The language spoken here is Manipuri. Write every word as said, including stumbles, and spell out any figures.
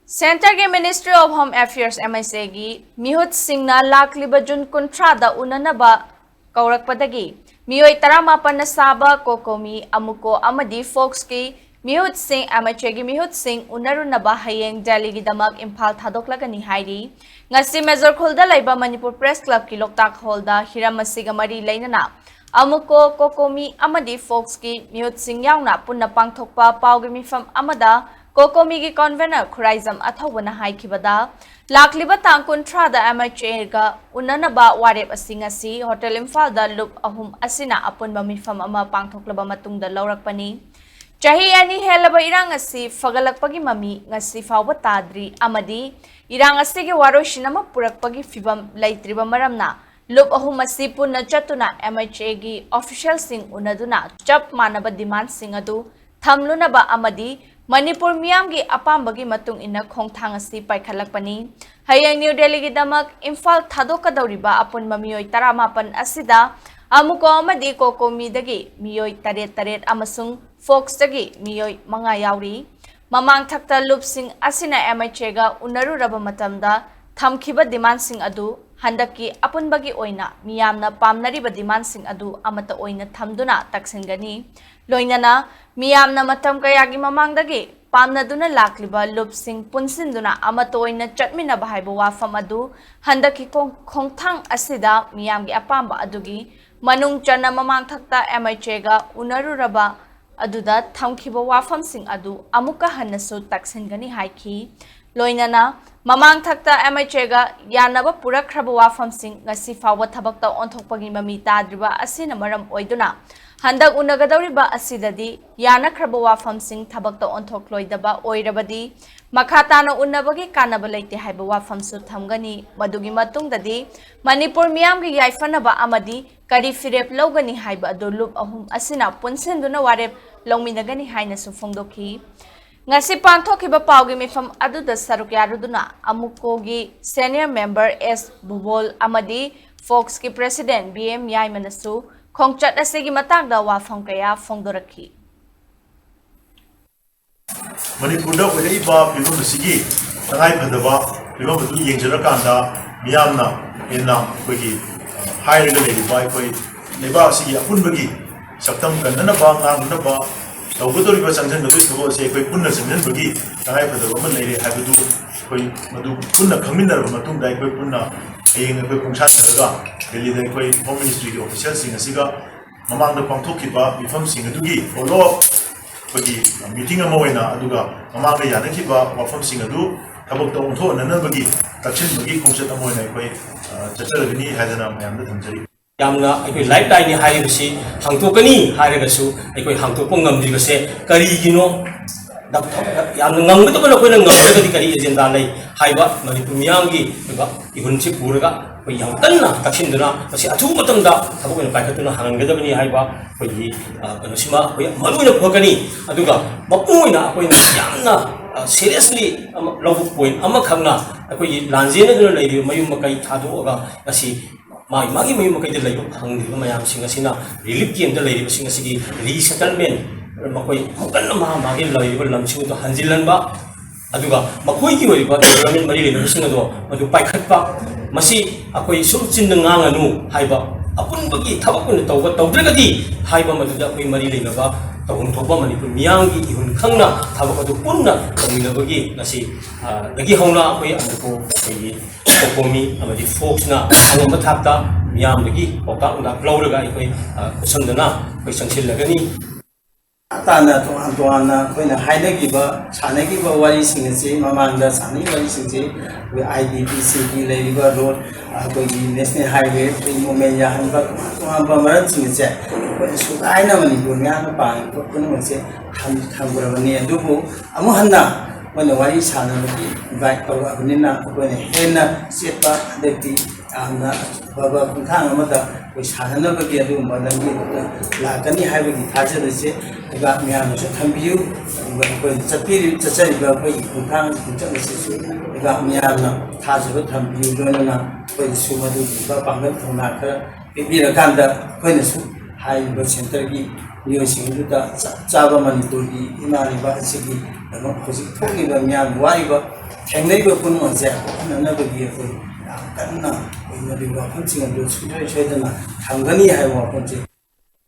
Centreꯒꯤ Ministry of Home Affairs, M H Aꯒꯤ ꯃꯤꯍꯨꯠꯁꯤꯡꯅ ꯂꯥꯛꯂꯤꯕ ꯖꯨꯟ ꯀꯨꯟꯊ꯭ꯔꯥꯗ ꯎꯅꯅꯕ ꯀꯧꯔꯛꯄꯗꯒꯤ ꯃꯤꯑꯣꯏ ꯇꯔꯥꯃꯥꯄꯟꯅ ꯁꯥꯕ COCOMI, AMUCO ꯑꯃꯗꯤ FOCSꯀꯤ ꯃꯤꯍꯨꯠꯁꯤꯡ, M H Aꯒꯤ ꯃꯤꯍꯨꯠꯁꯤꯡ ꯎꯅꯔꯨꯅꯕ ꯍꯌꯦꯡ ꯗꯦꯜꯂꯤꯒꯤꯗꯃꯛ ꯏꯝꯐꯥꯜ ꯊꯥꯗꯣꯛꯂꯒꯅꯤ ꯍꯥꯏꯔꯤ꯫ ꯉꯁꯤ ꯃꯦꯖꯣꯔ ꯈꯨꯜꯗ ꯂꯩꯕ ꯃꯅꯤꯄꯨꯔ ꯄ꯭ꯔꯦꯁ ꯀ꯭ꯂꯕꯀꯤ ꯂꯣꯛꯇꯥꯛ ꯍꯣꯜꯗ ꯍꯤꯔꯝ ꯑꯁꯤꯒ ꯃꯔꯤ ꯂꯩꯅꯅ AMUCO, COCOMI ꯑꯃꯗꯤ FOCSꯀꯤ ꯃꯤꯍꯨꯠꯁꯤꯡ ꯌꯥꯎꯅ ꯄꯨꯟꯅ ꯄꯥꯡꯊꯣꯛꯄ ꯄꯥꯎꯒꯤ ꯃꯤꯐꯝ ꯑꯃꯗ COCOMIꯒꯤ convener ꯈꯨꯔꯥꯏꯖꯝ ꯑꯊꯧꯕꯅ ꯍꯥꯏꯈꯤꯕꯗ, ꯂꯥꯛꯂꯤꯕ ꯇꯥꯡ ꯀꯨꯟꯊ꯭ꯔꯥꯗ M H Aꯒ ꯎꯅꯅꯕ ꯋꯥꯔꯦꯞ ꯑꯁꯤ ꯉꯁꯤ ꯍꯣꯇꯦꯜ ꯏꯝꯐꯥꯜꯗ ꯂꯨꯞ ꯑꯍꯨꯝ ꯑꯁꯤꯅ ꯑꯄꯨꯟꯕ ꯃꯤꯐꯝ ꯑꯃ ꯄꯥꯡꯊꯣꯛꯂꯕ ꯃꯇꯨꯡꯗ ꯂꯧꯔꯛꯄꯅꯤ꯫ ꯆꯍꯤ ꯑꯅꯤ ꯍꯦꯜꯂꯕ ꯏꯔꯥꯡ ꯑꯁꯤ ꯐꯒꯠꯂꯛꯄꯒꯤ ꯃꯃꯤ ꯉꯁꯤ ꯐꯥꯎꯕ ꯇꯥꯗ꯭ꯔꯤ ꯑꯃꯗꯤ ꯏꯔꯥꯡ ꯑꯁꯤꯒꯤ ꯋꯥꯔꯣꯏꯁꯤꯟ ꯑꯃ ꯄꯨꯔꯛꯄꯒꯤ ꯐꯤꯚꯝ ꯂꯩꯇ꯭ꯔꯤꯕ ꯃꯔꯝꯅ, ꯂꯨꯞ ꯑꯍꯨꯝ ꯑꯁꯤ ꯄꯨꯟꯅ ꯆꯠꯇꯨꯅ M H Aꯒꯤ officialꯁꯤꯡ ꯎꯅꯗꯨꯅ ꯆꯞ ꯃꯥꯟꯅꯕ demandꯁꯤꯡ ꯑꯗꯨ ꯊꯝꯂꯨꯅꯕ ꯑꯃꯗꯤ ꯃꯅꯤꯄꯨꯔ ꯃꯤꯌꯥꯝꯒꯤ ꯑꯄꯥꯝꯕꯒꯤ ꯃꯇꯨꯡ ꯏꯟꯅ ꯈꯣꯡꯊꯥꯡ ꯑꯁꯤ ꯄꯥꯏꯈꯠꯂꯛꯄꯅꯤ꯫ ꯍꯌꯦꯡ ꯅ꯭ꯌꯨ ꯗꯦꯜꯂꯤꯒꯤꯗꯃꯛ ꯏꯝꯐꯥꯜ ꯊꯥꯗꯣꯛꯀꯗꯧꯔꯤꯕ ꯑꯄꯨꯟꯕ ꯃꯤꯑꯣꯏ ꯇꯔꯥꯃꯥꯄꯟ ꯑꯁꯤꯗ AMUCO ꯑꯃꯗꯤ COCOMIꯗꯒꯤ ꯃꯤꯑꯣꯏ ꯇꯔꯦꯠ ꯇꯔꯦꯠ ꯑꯃꯁꯨꯡ FOCSꯇꯒꯤ ꯃꯤꯑꯣꯏ ꯃꯉꯥ ꯌꯥꯎꯔꯤ꯫ ꯃꯃꯥꯡꯊꯛꯇ ꯂꯨꯞꯁꯤꯡ ꯑꯁꯤꯅ M H Aꯒ ꯎꯅꯔꯨꯔꯕ ꯃꯇꯝꯗ ꯊꯝꯈꯤꯕ demandꯁꯤꯡ ꯑꯗꯨ ꯍꯟꯗꯛꯀꯤ ꯑꯄꯨꯟꯕꯒꯤ ꯑꯣꯏꯅ ꯃꯤꯌꯥꯝꯅ ꯄꯥꯝꯅꯔꯤꯕ demandꯁꯤꯡ ꯑꯗꯨ ꯑꯃꯠꯇ ꯑꯣꯏꯅ ꯊꯝꯗꯨꯅ ꯇꯛꯁꯤꯟꯒꯅꯤ꯫ ꯂꯣꯏꯅꯅ ꯃꯤꯌꯥꯝꯅ ꯃꯇꯝ ꯀꯌꯥꯒꯤ ꯃꯃꯥꯡꯗꯒꯤ ꯄꯥꯝꯅꯗꯨꯅ ꯂꯥꯛꯂꯤꯕ ꯂꯨꯞꯁꯤꯡ ꯄꯨꯟꯁꯤꯟꯗꯨꯅ ꯑꯃꯠꯇ ꯑꯣꯏꯅ ꯆꯠꯃꯤꯟꯅꯕ ꯍꯥꯏꯕ ꯋꯥꯐꯝ ꯑꯗꯨ ꯍꯟꯗꯛꯀꯤ ꯈꯣꯡ-, ꯈꯣꯡꯊꯥꯡ ꯑꯁꯤꯗ ꯃꯤꯌꯥꯝꯒꯤ ꯑꯄꯥꯝꯕ ꯑꯗꯨꯒꯤ ꯃꯅꯨꯡ ꯆꯟꯅ ꯃꯃꯥꯡꯊꯛꯇ M H Aꯒ ꯎꯅꯔꯨꯔꯕ ꯑꯗꯨꯗ ꯊꯝꯈꯤꯕ ꯋꯥꯐꯝꯁꯤꯡ ꯑꯗꯨ ꯑꯃꯨꯛꯀ ꯍꯟꯅꯁꯨ ꯇꯛꯁꯤꯟꯒꯅꯤ ꯍꯥꯏꯈꯤ꯫ ꯂꯣꯏꯅꯅ ꯃꯃꯥꯡꯊꯛꯇ M H Aꯒ ꯌꯥꯅꯕ ꯄꯨꯔꯛꯈ꯭ꯔꯕ ꯋꯥꯐꯝꯁꯤꯡ ꯉꯁꯤ ꯐꯥꯎꯕ ꯊꯕꯛꯇ ꯑꯣꯟꯊꯣꯛꯄꯒꯤ ꯃꯃꯤ ꯇꯥꯗ꯭ꯔꯤꯕ ꯑꯁꯤꯅ ꯃꯔꯝ ꯑꯣꯏꯗꯨꯅ ꯍꯟꯗꯛ ꯎꯅꯒꯗꯧꯔꯤꯕ ꯑꯁꯤꯗꯗꯤ ꯌꯥꯅꯈ꯭ꯔꯕ ꯋꯥꯐꯝꯁꯤꯡ ꯊꯕꯛꯇ ꯑꯣꯟꯊꯣꯛꯂꯣꯏꯗꯕ ꯑꯣꯏꯔꯕꯗꯤ ꯃꯈꯥ ꯇꯥꯅ ꯎꯅꯕꯒꯤ ꯀꯥꯟꯅꯕ ꯂꯩꯇꯦ ꯍꯥꯏꯕ ꯋꯥꯐꯝꯁꯨ ꯊꯝꯒꯅꯤ꯫ ꯃꯗꯨꯒꯤ ꯃꯇꯨꯡꯗꯗꯤ ꯃꯅꯤꯄꯨꯔ ꯃꯤꯌꯥꯝꯒꯤ ꯌꯥꯏꯐꯅꯕ ꯑꯃꯗꯤ ꯀꯔꯤ ꯐꯤꯔꯦꯞ ꯂꯧꯒꯅꯤ ꯍꯥꯏꯕ ꯑꯗꯨ ꯂꯨꯞ ꯑꯍꯨꯝ ꯑꯁꯤꯅ ꯄꯨꯟꯁꯤꯟꯗꯨꯅ ꯋꯥꯔꯦꯞ ꯂꯧꯃꯤꯟꯅꯒꯅꯤ ꯍꯥꯏꯅꯁꯨ ꯐꯣꯡꯗꯣꯛꯈꯤ꯫ ꯉꯁꯤ ꯄꯥꯡꯊꯣꯛꯈꯤꯕ ꯄꯥꯎꯒꯤ ꯃꯤꯐꯝ ꯑꯗꯨꯗ ꯁꯔꯨꯛ ꯌꯥꯔꯨꯗꯨꯅ ꯑꯃꯨꯀꯣꯒꯤ senior member ꯑꯦꯁ ꯕꯨꯕꯣꯜ ꯑꯃꯗꯤ ꯐꯣꯛꯁꯀꯤ president ꯕꯤ ꯑꯦꯝ ꯌꯥꯏꯃꯅꯁꯨ ꯈꯣꯡꯆꯠ ꯑꯁꯤꯒꯤ ꯃꯇꯥꯡꯗ ꯋꯥꯐꯝ ꯀꯌꯥ ꯐꯣꯡꯗꯣꯔꯛꯈꯤ꯫ ꯃꯅꯤꯄꯨꯔꯗ ꯑꯣꯏꯔꯛꯏꯕ ꯐꯤꯕꯝ ꯑꯁꯤꯒꯤ ꯇꯉꯥꯏ ꯐꯗꯕ ꯐꯤꯕꯝ ꯑꯗꯨ ꯌꯦꯡꯖꯔꯀꯥꯟꯗ, ꯃꯤꯌꯥꯝꯅ ꯍꯦꯟꯅ ꯑꯩꯈꯣꯏꯒꯤ, ꯑ, ꯍꯥꯏꯔꯒ ꯂꯩꯔꯤꯕ ꯑꯩꯈꯣꯏ ꯂꯩꯕꯥꯛ ꯑꯁꯤꯒꯤ ꯑꯄꯨꯟꯕꯒꯤ ꯁꯛꯇꯝ ꯀꯟꯅꯅꯕ, ꯉꯥꯛꯅꯅꯕ ꯇꯧꯒꯗꯧꯔꯤꯕ ꯆꯪꯁꯤꯟꯒꯗꯧꯔꯤꯕ ꯊꯕꯛ ꯑꯁꯤ ꯑꯩꯈꯣꯏ ꯄꯨꯟꯅ ꯆꯪꯁꯤꯟꯕꯒꯤ ꯇꯉꯥꯏ ꯐꯗꯕ ꯑꯃ ꯂꯩꯔꯦ ꯍꯥꯏꯕꯗꯨ ꯑꯩꯈꯣꯏ ꯃꯗꯨ ꯄꯨꯟꯅ ꯈꯪꯃꯤꯟꯅꯔꯕ ꯃꯇꯨꯡꯗ, ꯑꯩꯈꯣꯏ ꯄꯨꯟꯅ ꯍꯌꯦꯡ ꯑꯩꯈꯣꯏ ꯈꯣꯡꯁꯥꯟ ꯆꯠꯂꯒ ꯗꯦꯜꯂꯤꯗ ꯑꯩꯈꯣꯏ ꯍꯣꯝ ꯃꯤꯅꯤꯁꯇ꯭ꯔꯤꯒꯤ ꯑꯣꯐꯤꯁꯤꯌꯦꯜꯁꯤꯡ ꯑꯁꯤꯒ ꯃꯃꯥꯡꯗ ꯄꯥꯡꯊꯣꯛꯈꯤꯕ ꯃꯤꯐꯝꯁꯤꯡ ꯑꯗꯨꯒꯤ ꯐꯣꯂꯣ ꯑꯞ ꯑꯩꯈꯣꯏꯒꯤ ꯃꯤꯇꯤꯡ ꯑꯃ ꯑꯣꯏꯅ, ꯑꯗꯨꯒ ꯃꯃꯥꯡꯗ ꯌꯥꯅꯈꯤꯕ ꯋꯥꯐꯝꯁꯤꯡ ꯑꯗꯨ ꯊꯕꯛꯇ ꯑꯣꯟꯊꯣꯛꯅꯅꯕꯒꯤ ꯇꯛꯁꯤꯟꯕꯒꯤ ꯈꯣꯡꯆꯠ ꯑꯃ ꯑꯣꯏꯅ ꯑꯩꯈꯣꯏ, ꯑ, ꯆꯠꯆꯔꯒꯅꯤ ꯍꯥꯏꯗꯅ ꯃꯌꯥꯝꯗ ꯊꯝꯖꯔꯤ꯫ ꯌꯥꯝꯅ ꯑꯩꯈꯣꯏ ꯂꯥꯏꯐ ꯂꯥꯏꯟꯅꯤ ꯍꯥꯏꯔꯤꯕꯁꯤ ꯍꯥꯡꯗꯣꯛꯀꯅꯤ ꯍꯥꯏꯔꯒꯁꯨ ꯑꯩꯈꯣꯏ ꯍꯥꯡꯗꯣꯛꯄ ꯉꯝꯗ꯭ꯔꯤꯕꯁꯦ ꯀꯔꯤꯒꯤꯅꯣ? ꯌꯥꯝꯅ ꯉꯝꯒꯗꯕ ꯑꯩꯈꯣꯏꯅ ꯉꯝꯗ꯭ꯔꯒꯗꯤ ꯀꯔꯤ ꯑꯦꯖꯦꯟꯗꯥ ꯂꯩ ꯍꯥꯏꯕ ꯃꯅꯤꯄꯨꯔ ꯃꯤꯌꯥꯝꯒꯤ ꯑꯣꯏꯕ ꯏꯍꯨꯜꯁꯤ ꯄꯨꯔꯒ ꯑꯩꯈꯣꯏ ꯌꯥꯝ ꯀꯟꯅ ꯇꯛꯁꯤꯟꯗꯨꯅ ꯃꯁꯤ ꯑꯊꯨꯕ ꯃꯇꯝꯗ ꯊꯕꯛ ꯑꯣꯏꯅ ꯄꯥꯏꯈꯠꯇꯨꯅ ꯍꯥꯡꯍꯟꯒꯗꯕꯅꯤ ꯍꯥꯏꯕ ꯑꯩꯈꯣꯏꯒꯤ, ꯑ, ꯀꯩꯅꯣꯁꯤꯃ ꯑꯩꯈꯣꯏ ꯃꯔꯨ ꯑꯣꯏꯅ ꯄꯨꯔꯛꯀꯅꯤ꯫ ꯑꯗꯨꯒ ꯃꯄꯨꯡ ꯑꯣꯏꯅ ꯑꯩꯈꯣꯏꯅ ꯌꯥꯝꯅ, ꯑ, ꯁꯦꯔꯤꯌꯁꯂꯤ ꯑꯃ ꯂꯧꯕ ꯄꯣꯏꯟꯠ ꯑꯃꯈꯛꯅ ꯑꯩꯈꯣꯏꯒꯤ ꯂꯥꯟꯖꯦꯟꯅꯗꯨꯅ ꯂꯩꯔꯤꯕ ꯃꯌꯨꯝ ꯃꯀꯩ ꯊꯥꯗꯣꯛꯑꯒ ꯉꯁꯤ ꯃꯥꯒꯤ, ꯃꯥꯒꯤ ꯃꯌꯨꯝ ꯃꯀꯩꯗ ꯂꯩꯕ ꯐꯪꯗ꯭ꯔꯤꯕ ꯃꯌꯥꯝꯁꯤꯡ ꯑꯁꯤꯅ, ꯔꯤꯂꯤꯐ ꯀꯦꯝꯞꯇ ꯂꯩꯔꯤꯕꯁꯤꯡ ꯑꯁꯤꯒꯤ ꯔꯤꯁꯦꯇꯜꯃꯦꯟ, ꯃꯈꯣꯏ ꯑꯃꯨꯛ ꯀꯟꯅ ꯃꯍꯥꯛ ꯃꯥꯒꯤ ꯂꯩꯔꯤꯕ ꯂꯝꯁꯤꯡ ꯑꯗꯨ ꯍꯟꯖꯤꯜꯍꯟꯕ, ꯑꯗꯨꯒ ꯃꯈꯣꯏꯒꯤ ꯑꯣꯏꯔꯤꯕ ꯗꯤꯕꯂꯞꯃꯦꯟ ꯃꯔꯤ ꯂꯩꯅꯕꯁꯤꯡ ꯑꯗꯣ ꯃꯗꯨ ꯄꯥꯏꯈꯠꯄ, ꯃꯁꯤ ꯑꯩꯈꯣꯏ ꯁꯨꯝ ꯆꯤꯟꯗ ꯉꯥꯡꯉꯅꯨ ꯍꯥꯏꯕ, ꯑꯄꯨꯟꯕꯒꯤ ꯊꯕꯛ ꯑꯣꯏꯅ ꯇꯧꯕ, ꯇꯧꯗ꯭ꯔꯒꯗꯤ ꯍꯥꯏꯕ ꯃꯗꯨꯗ ꯑꯩꯈꯣꯏ ꯃꯔꯤ ꯂꯩꯅꯕ ꯇꯧꯐꯝ ꯊꯣꯛꯄ ꯃꯅꯤꯄꯨꯔ ꯃꯤꯌꯥꯝꯒꯤ ꯏꯍꯨꯜ ꯈꯪꯅ ꯊꯕꯛ ꯑꯗꯨ ꯄꯨꯟꯅ ꯇꯧꯃꯤꯟꯅꯕꯒꯤ ꯉꯁꯤ, ꯑ, ꯗꯒꯤ ꯍꯧꯅ ꯑꯩꯈꯣꯏ ꯑꯅꯧꯕ ꯑꯩꯈꯣꯏꯒꯤ ꯀꯣꯀꯣꯃꯤ ꯑꯃꯗꯤ ꯐꯣꯛꯁꯅ ꯑꯉꯝꯕ ꯊꯥꯛꯇ ꯃꯤꯌꯥꯝꯗꯒꯤ ꯄꯥꯎꯇꯥꯛ ꯅꯨꯡꯇꯥꯛ ꯂꯧꯔꯒ ꯑꯩꯈꯣꯏ, ꯑ, ꯈꯨꯠꯁꯝꯗꯅ ꯑꯩꯈꯣꯏ ꯆꯪꯁꯤꯜꯂꯒꯅꯤ꯫ ꯇꯥꯅ ꯇꯣꯉꯥꯟ ꯇꯣꯉꯥꯟꯅ ꯑꯩꯈꯣꯏꯅ ꯍꯥꯏꯅꯈꯤꯕ, ꯁꯥꯟꯅꯈꯤꯕ ꯋꯥꯔꯤꯁꯤꯡ ꯑꯁꯤ, ꯃꯃꯥꯡꯗ ꯁꯥꯟꯅꯈꯤꯕ ꯋꯥꯔꯤꯁꯤꯡꯁꯤ ꯑꯩꯈꯣꯏ ꯑꯥꯏ ꯗꯤ ꯄꯤ ꯁꯤꯒꯤ ꯂꯩꯔꯤꯕ ꯔꯣꯗ, ꯑꯩꯈꯣꯏꯒꯤ ꯅꯦꯁꯅꯦꯜ ꯍꯥꯏꯋꯦ ꯐ꯭ꯔꯤ ꯃꯨꯞꯃꯦꯟ ꯌꯥꯍꯟꯕ, ꯇꯣꯉꯥꯟ ꯇꯣꯉꯥꯟꯕ ꯃꯔꯝꯁꯤꯡ ꯑꯁꯦ ꯑꯩꯈꯣꯏꯅ ꯁꯨꯒꯥꯏꯅ ꯃꯅꯤꯄꯨꯔ ꯃꯤꯌꯥꯝꯅ ꯄꯥꯝꯃꯤꯕ ꯄꯨꯝꯅꯃꯛꯁꯦ ꯊꯝ-, ꯊꯝꯈ꯭ꯔꯕꯅꯤ꯫ ꯑꯗꯨꯕꯨ ꯑꯃꯨꯛ ꯍꯟꯅ ꯃꯣꯏꯅ ꯋꯥꯔꯤ ꯁꯥꯟꯅꯕꯒꯤ ꯏꯟꯚꯥꯏꯠ ꯇꯧꯔꯛꯑꯕꯅꯤꯅ ꯑꯩꯈꯣꯏꯅ ꯍꯦꯟꯅ ꯆꯦꯠꯄ, ꯍꯟꯗꯛꯇꯤ ꯌꯥꯝꯅ ꯑꯐꯕ ꯈꯣꯡꯊꯥꯡ ꯑꯃꯗ ꯑꯩꯈꯣꯏ ꯁꯥꯟꯅꯅꯕꯒꯤ ꯑꯗꯨꯒꯨꯝꯕ ꯂꯝꯕꯤ ꯑꯃꯗ ꯂꯥꯛꯀꯅꯤ ꯍꯥꯏꯕꯒꯤ ꯊꯥꯖꯕꯁꯦ ꯂꯩꯕꯥꯛ ꯃꯤꯌꯥꯝꯅꯁꯨ ꯊꯝꯕꯤꯌꯨ꯫ ꯑꯗꯨꯒ ꯑꯩꯈꯣꯏꯅ ꯆꯠꯄꯤꯔꯤ-, ꯆꯠꯆꯔꯤꯕ ꯑꯩꯈꯣꯏꯒꯤ ꯈꯣꯡꯊꯥꯡ ꯈꯣꯡꯆꯠ ꯑꯁꯤꯁꯨ ꯂꯩꯕꯥꯛ ꯃꯤꯌꯥꯝꯅ ꯊꯥꯖꯕ ꯊꯝꯕꯤꯌꯨ꯫ ꯂꯣꯏꯅꯅ ꯑꯩꯈꯣꯏꯒꯤꯁꯨ ꯃꯗꯨꯒꯨꯝꯕ ꯄꯥꯡꯒꯜ ꯊꯧꯅꯥ ꯈꯔ ꯄꯤꯕꯤꯔꯀꯥꯟꯗ ꯑꯩꯈꯣꯏꯅꯁꯨ ꯍꯥꯏꯔꯤꯕ ꯁꯦꯟꯇꯔꯒꯤ ꯃꯤꯑꯣꯏꯁꯤꯡꯗꯨꯗ ꯆꯞ ꯆꯥꯕ ꯃꯅꯤꯄꯨꯔꯒꯤ ꯏꯃꯥ ꯂꯩꯕꯥꯛ ꯑꯁꯤꯒꯤꯗꯃꯛ ꯍꯧꯖꯤꯛ ꯊꯣꯛꯂꯤꯕ ꯃꯤꯌꯥꯝ ꯋꯥꯔꯤꯕ ꯊꯦꯡꯅꯔꯤꯕ ꯄꯨꯝꯅꯃꯛꯁꯦ ꯀꯣꯛꯍꯟꯅꯅꯕꯒꯤ ꯑꯩꯈꯣꯏ ꯌꯥꯝ ꯀꯟꯅ ꯑꯩꯈꯣꯏ ꯃꯗꯨꯒꯤ ꯋꯥꯐꯝꯁꯤꯡ ꯑꯗꯨ ꯁꯨꯡꯁꯣꯏ ꯁꯣꯏꯗꯅ ꯊꯝꯒꯅꯤ ꯍꯥꯏꯕ ꯋꯥꯐꯝꯁꯦ